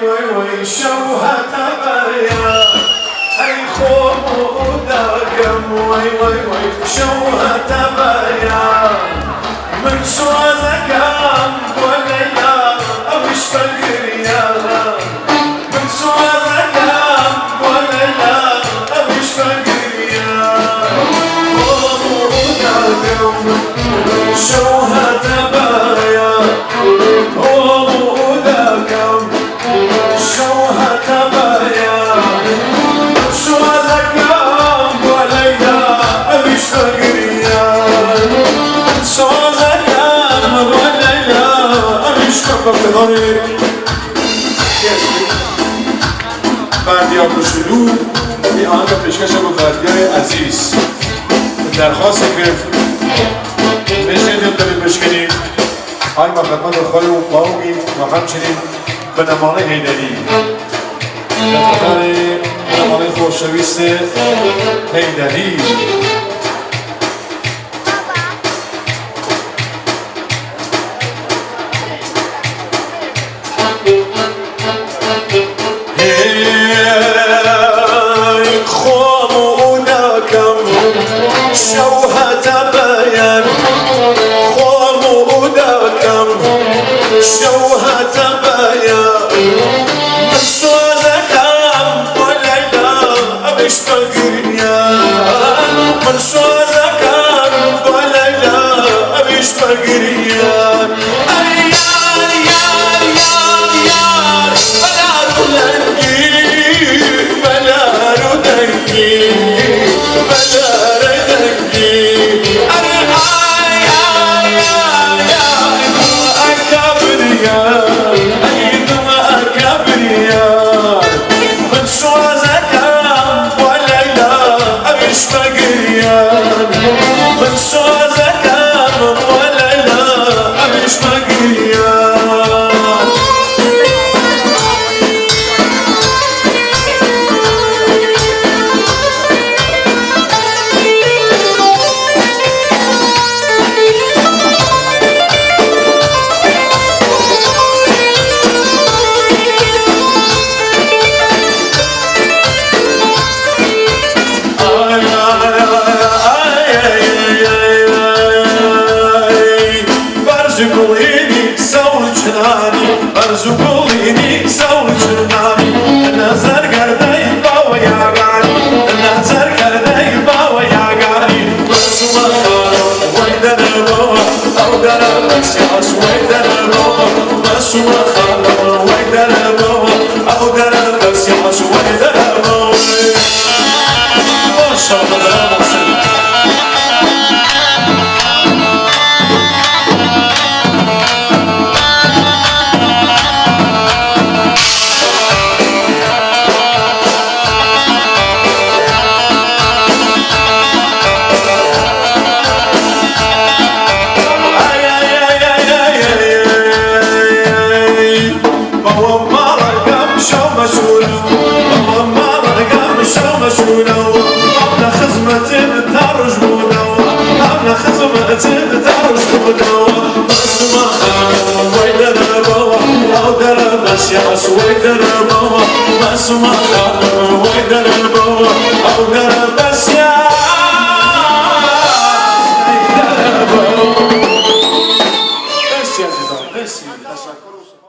وەی وەی شەو هەتا بەیان ئەی خۆم و داکەم وەی وەی وەی شەو هەتا بەیان من سوازەکەم بۆ لەیلا ئەویش بە گریان من سوازەکەم بۆ لەیلا ئەویش بە گریان خۆم و داکەم شەو هەتا بەیان خۆم و داکەم شەو هەتا بەیان من سوازەکەم بۆ لەیلا ئەویش بە گریان من سوازەکەم بۆ لەیلا ئەویش بە بردیا کوچولو این آهنگ پیشکش با بردیای عزیز. درخواست کرد نشنیدیم داریم بشکنیم. های ما خدمت خواهی و باوگی و همچنین به نمانه حیدری. در خدمت نمانه خوشنویس حیدری. هی خۆم و داکەم شەو هەتا بەیان خۆم و داکەم شەو هەتا بەیان من سۆزەکەم بۆ لەیلا ئەویش بە گریان من سۆزەکەم بۆ لەیلا ئەویش بە گریان ئەی یار یار یار یار بەلار و لەنگی بەلار و دەنگی بەلارە دەنگی ئەرێ ئای ئای ئای ئای ئەکابریان ئەی دڵ ئەکابریان من سۆزەکەم بۆ لەیلا ئەویش بە گریان من سۆزەکەم بۆ لەیلا ئەویش بە گریان. ئای ئای ئای ئای ئای ئای بەرز گوڵینی سەوڵ چنانی بەرز و گوڵینی سەوڵ چنانی نەزەر گەردەی باوە یاگانی نەزەر گەردەی باوە یاگانی بەسومە خانم وەی دەرەوە ئەو دەرە بەسیاس وەی دەرەوە بەسومە خانم وەی دەرەوە ئەو دەرە بەسیاس وەی دەرەوە. ماشاءالله محسن. ئای ئای ئای ئای ئای ئای بەوە ماڵەکەم شەو مەشغولە بەوە ماڵەکەم شەو مەشغولە ئەم لە خزمەتت تا ڕۆژ بوونەوە ئەم لە خزمەتت تا ڕۆژ بوونەوە بەسمە خانم وەی دەرەوە ئەو دەرە بەسیاس وەی دەرەوە بەسمە خانم وەی دەرەوە ئەو دەرە بەسیاس.